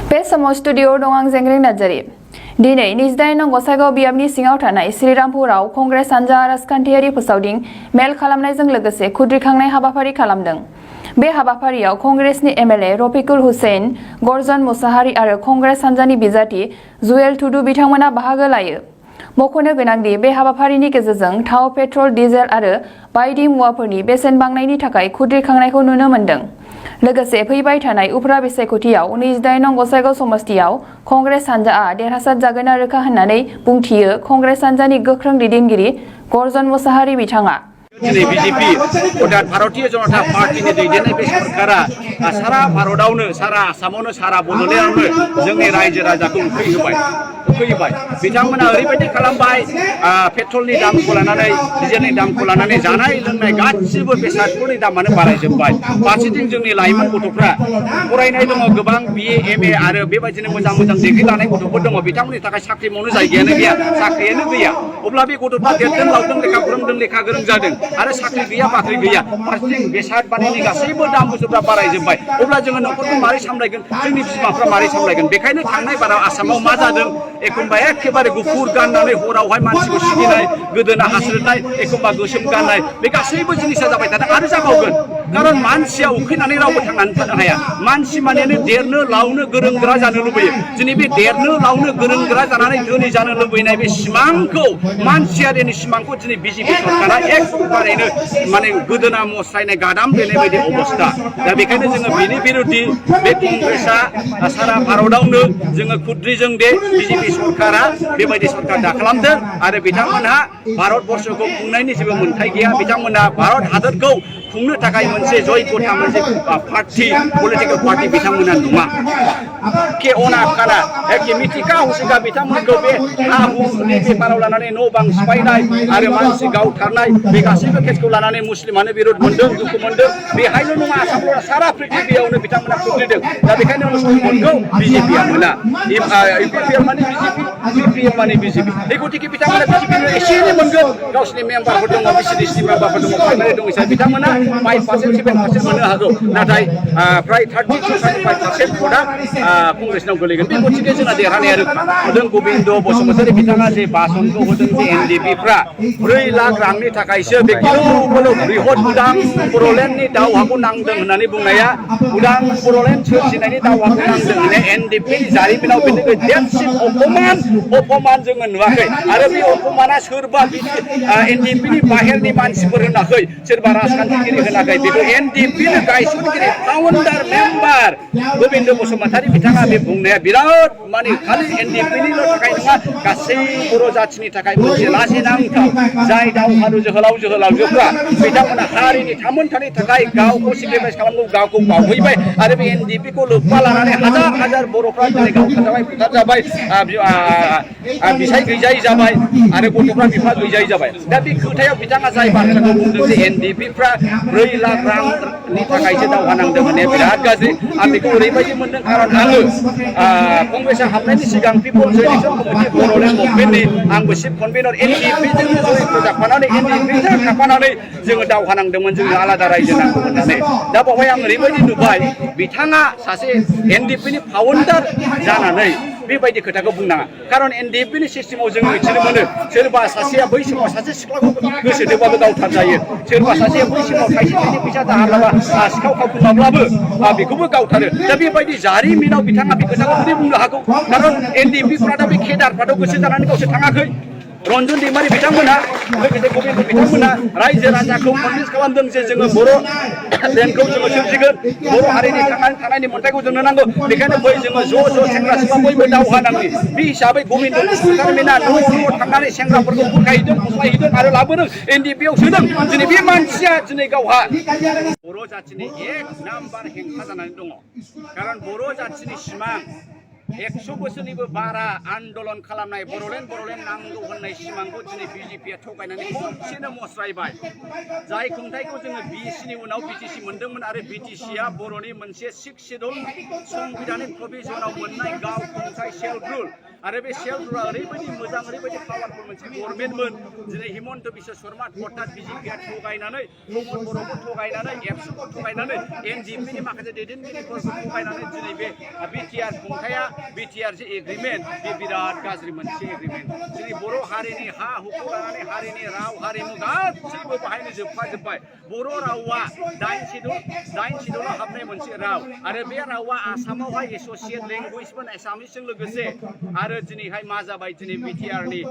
बे समाव स्टुडिअ'आव दं आं जेंग्रें नार्जारी। दिनै 28 नं गसाइगाव बियाबनि सिङाव थानाय श्रीरामपुराव कंग्रेस हानजा राजखान्थियारि फोसावदिं मेल खालामनायजों लोगोसे खुद्रिखांनाय हाबाफारि खालामदों। बे हाबाफारियाव कंग्रेसनि एमएलए रफिकुल हुसैन, गर्जन मुसाहारि आरो कंग्रेस हानजानि बिजाथि जुएल टुडु बिथांमोना बाहागो लायो। मख'नो गोनांदि बे हाबाफारिनि गेजेरजों थाव, पेट्रल, डिजेल आरो बायदि मुवाफोरनि बेसेन बांनायनि थाखाय खुद्रिखांनायखौ नुनो मोन्दों। लोगोसे फैबाय थानाय उफ्रा बिसायख'थियाव 28 नं गसाइगाव समस्तियाव कंग्रेस हानजाआ देरहासार जागोन रोखा होननानै बुंथियो कंग्रेस हानजानि गोख्रों दैदेनगिरि गर्जन मुसाहारि बिथाङा। दिनै बिजेपि अर्थात भारतीय जनता पार्टीनि दैदेननाय बे सरकारा सारा भारतआवनो, सारा आसामावनो, सारा बड'लेण्डआवनो जोंनि रायजो राजाखौ उखैहोबाय। बिथांमोना ओरैबायदि खालामबाय, पेट्रलनि दामखौ लानानै, डिजेलनि दामखौ लानानै जानाय लोंनाय गासिबो बेसादफोरनि दामानो बारायजोब्बाय। फारसेथिं जोंनि लाइमोन गथ'फ्रा फरायनाय दङ गोबां BA, MA आरो बेबायदिनो मोजां डिग्री लानाय गथ'फोर दङ। बिथांमोननि थाखाय साख्रि मावनो जायगायानो गैया, साख्रियानो गैया। अब्ला बे गथ'फ्रा देरदों, लावदों, लेखा फोरोंदों, लेखा गोरों जादों आरो साख्रि गैया, बाख्रि गैया। फारसेथिं बेसाद बानायनायनि गासैबो दाम बुस्थुफ्रा बारायजोब्बाय। अब्ला जोङो न'खरखौ मारै सामलायगोन, जोंनि बिमाफ्रा मारै सामलायगोन? बेखायनो थांनाय बाराव आसामाव मा जादों, एखनबा एखेबारे गुफुर गाननानै हरावहाय मानसिखौ सिगिनाय, गोदोना हास्रोदनाय, एखनबा गोसोम गाननाय, बे गासैबो जिनिसा जाबाय थादों आरो जाबावगोन। खारन मानसिया उखैनानै रावबो थांनानै थानो हाया। मानसि मानेनो देरनो, लावनो, गोरों गोरा जानो लुबैयो। दिनै बे देरनो, लावनो, गोरों गोरा जानानै धोनि जानो लुबैनाय बे सिमांखौ, मानसियारिनि सिमांखौ दिनै बिजेपि सरकारा एकदमबारैनो माने गोदोना मस्रायनाय, गादाम देनाय बायदि अबस्था। दा बेखायनो जोङो बिनि बिरुद्धि बे कंग्रेसआ सारा भारतआवनो जोङो खुद्रिजों दे बिजेपि सरकारा बेबायदि सरकार दाखालामदों आरो बिथांमोनहा भारतबर्षखौ खुंनायनि जेबो मोन्थाय गैया। बिथांमोनहा भारत हादरखौ खुंनो थाखाय मोनसे जयगथा मोनसे पार्टी, पलिटिकल पार्टी बिथांमोना नङा। के अना खाना एखे मिथिखा हसिखा बिथांमोनखौ बे हा हुनि बेफाराव लानानै न' बां सिफायनाय आरो मानसि गावथारनाय बे गासैबो केसखौ लानानै मुस्लिमानो बिरोध मोनदों, दुखु मोनदों। बेहायल' नङा, आसामल' सारा प्रिथिबियावनो बिथांमोना खुद्रिदों। दा बेखायनो मुस्लिम भटखौ बिजेपिआ मोना। इउपिपिएल माने बिजेपि, बिपिएल माने बिजेपि। बे गतिके बिथांमोना बिजेपिनो एसे एनै मोनगोन। गावसिनि मेम्बारफोर दङ, बिसिडिसिनि मेम्बारफोर दङ, प्राइमारि दं हिसाबै बिथांमोना 5%, 7% मोननो हागौ। नाथाय प्राय 30-35% भटआ कंग्रेसनाव गोलैगोन। बे गतिके जोंना देरहानाया रोखा। होदों गबिन्द बसुमतारी बिथाङा जे भाषणखौ होदों जे एनडिपिफ्रा 4 लाख रांनि थाखायसो बे गिलु बृहत उदां बड'लेण्डनि दावहाखौ नांदों होननानै बुंनाया, उदां बड'लेण्ड सोरजिनायनि दावहाखौ नांदों होननाया एनडिपिनि जारिमिनाव बेनिख्रुइ देरसिन अपमान जोङो नुवाखै। आरो बे अपमाना सोरबा एनडिपिनि बाहेरनि मानसिफोर होनाखै, सोरबा राजखान्थिगिरि होनाखै। बेखौ एनडिपिनि गायसनगिरि, फाउन्डार मेम्बार गबिन्द बसुमतारी बिथाङा बे बुंनाया बिराद माने खालि एनडिपिनिल' थाखाय नङा, गासै बर' जाथिनि थाखाय मोनसे लाजिनांथाव। जाय दावहारु जोहोलाव जोहोलावजोफ्रा बिथांमोना हारिनि थामोन्थानि थाखाय गावखौ सेक्रिफाइस खालामगौ, गावखौ बावहैबाय आरो बे एनडिपिखौ लोब्बा लानानै हाजार हाजार बर'फ्रा दिनै गावथारजाबाय, बुथारजाबाय, बिसाय गैजायै जाबाय आरो गथ'फ्रा बिफा गैजायै जाबाय। दा बे खोथायाव बिथाङा जाय बाथ्राखौ बुंदों जे एनडिपिफ्रा 4 लाख रांनि थाखायसो दावहा नांदों होननाया बिराद गाज्रि। आं बेखौ ओरैबायदि मोनदों, खारन आङो कंग्रेसआ हाबनायनि सिगां पिपल्स इलेक्सन कमिटि बड'लेण्ड मुभमेन्टनि आंबो चिफ कनभेनर, एनडिपिजोंनो जयित जाफानानै, एनडिपिजों थाफानानै जोङो दावहा नांदोंमोन, जोंनो आलादा रायजो नांगौ होननानै। दा बेवहाय आं ओरैबायदि नुबाय, बिथाङा सासे एनडिपिनि फाउन्डार जानानै बेबायदि खोथाखौ बुंनाङा। खारन एनडिपिनि सिस्टेमाव जों मिथिनो मोनो, सोरबा सासेया बै समाव सासे सिख्लाखौ गोसोथोबाबो गावथार जायो, सोरबा सासेया बै समाव थाइसे थाइनै फैसा दाहार लाबा सिखाव खावखुमाब्लाबो बेखौबो गावथारो। दा बेबायदि जारिमिनाव बिथाङा बे खोथाखौ बोरै बुंनो हागौ? खारन एनडिपिफ्रा दा बे केडारफ्राथ' गोसो जानानै गावसोर थाङाखै। रन्जन दैमारि बिथांमोना, लोगोसे गबिन्द बिथांमोना रायजो राजाखौ कनभिन्स खालामदों जे जोङो बर' लेण्डखौ जोङो सोरजिगोन, बर' हारिनि थांनानै थानायनि मोन्थायखौ जोंनो नांगौ। बेखायनो बै जोङो ज' सेंग्रा सिख्ला बयबो दावहा नांनि। बे हिसाबै गबिन्द बसुमतारीमोना न' थांनानै सेंग्राफोरखौ बुरखायहैदों, फस्लायहैदों आरो लाबोदों, एनडिपिआव सोदों। दिनै बे मानसिया दिनै गावहा बर' जाथिनि 1 नाम्बार हेंथा जानानै दङ। खारन बर' जाथिनि सिमां, 100 बोसोरनिबो बारा आन्दलन खालामनाय बर'लेण्ड नांगौ होननाय सिमांखौ दिनै बिजेपिआ थगायनानै खनसेनो मस्रायबाय जाय खुंथायखौ जोङो बिएससिनि उनाव बिटिसि मोन्दोंमोन आरो बिटिसिआ बर'नि मोनसे 6 शिड्युल संबिधानिक प्रभिजनाव मोननाय गाव खुंथाय सेल्फ रुल आरो बे सेल्फ रुलआ ओरैबायदि मोजां ओरैबायदि पावारफुल मोनसे गभर्नमेन्टमोन दिनै हिमन्त बिश्व शर्मा हठात बिजेपिआ थगायनानै प्रमद बर'खौ थगायनानै एबसुखौ थगायनानै एनडिएफबिनि माखासे दैदेनगिरिफोरखौ थगायनानै दिनै बे बिटिआर खुंथाया बिटिआर जे एग्रिमेन्ट बे बिराद गाज्रि मोनसे एग्रिमेन्ट दिनै बर' हारिनि हा हुखौ लानानै हारिनि राव हारिमु गासैबो बाहायनो जोबबाय बर' रावा 8 शिड्युलाव हाबनाय मोनसे राव आरो बे रावा आसामावहाय एस'सियेट लेंगुवेजमोन एसामिसजों लोगोसे आरो दिनैहाय मा जाबाय दिनै बिटिआरनि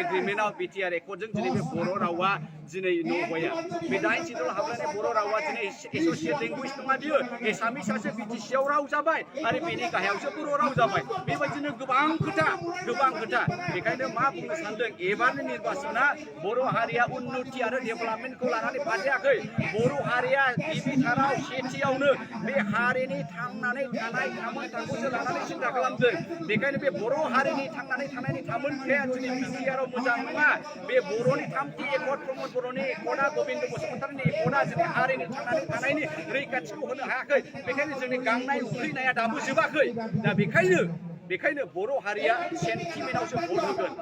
एग्रिमेन्टआव बिटिआर एकर्डजों दिनै बे बर' रावा दिनै न'हया बे 8 शिड्युलाव हाबनाय बर' रावा दिनै एस'सियेट लेंगुवेज नङा बियो एसामिसआसो बिटिसिआव राव जाबाय आरो बेनि गाहायावसो बर' राव जाबाय बेबायदिनो गोबां खोथा बेखायनो मा बुंनो सानदों एबारनि निर्बाचना बर' हारिया उन्नति आरो डेभेलपमेन्टखौ लानानै फाथियाखै बर' हारिया गिबिथाराव सेथियावनो बे हारिनि थांनानै थानाय थामोनथाखौसो लानानै सिन्था खालामदों बेखायनो बे बर' हारिनि थांनानै थानायनि थामोनथाया दिनै बिटिआरआव मोजां नङा बे बर'नि 3थि एकर्ड प्रमद बर'नि एकर्डआ गबिन्द बसुमतारिनि एकर्डआ दिनै हारिनि थांनानै थानायनि रैखाथिखौ होनो हायाखै बेखायनो जोंनि गांनाय उखैनाया दाबो जोबाखै दा बेखायनो बर' हारिया सेन्टिमेन्टआवसो भट होगोन